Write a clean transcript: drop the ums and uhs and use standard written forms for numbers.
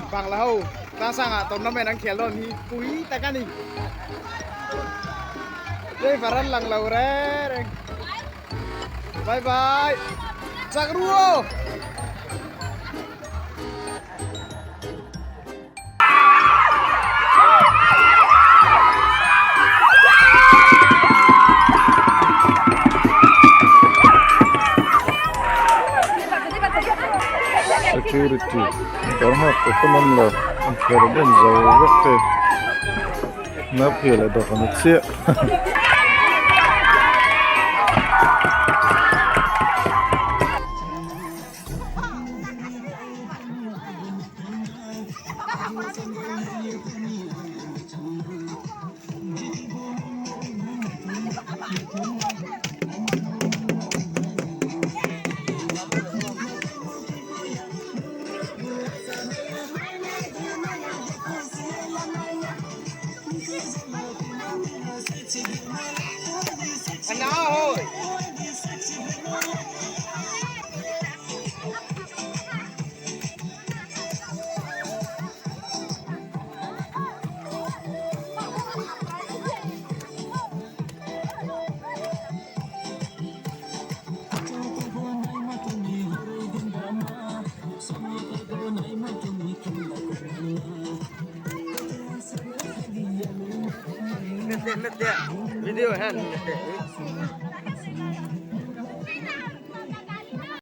Bangla ho tlangsangah tournament an khel dawn hi pui tak a ni. Driver an lang lo reng reng. Bye bye. Chak ru aw. Security kawr hak te pawh an awm lo an kher den zo vek te nauphel a dawk a ni chiah. Video hen.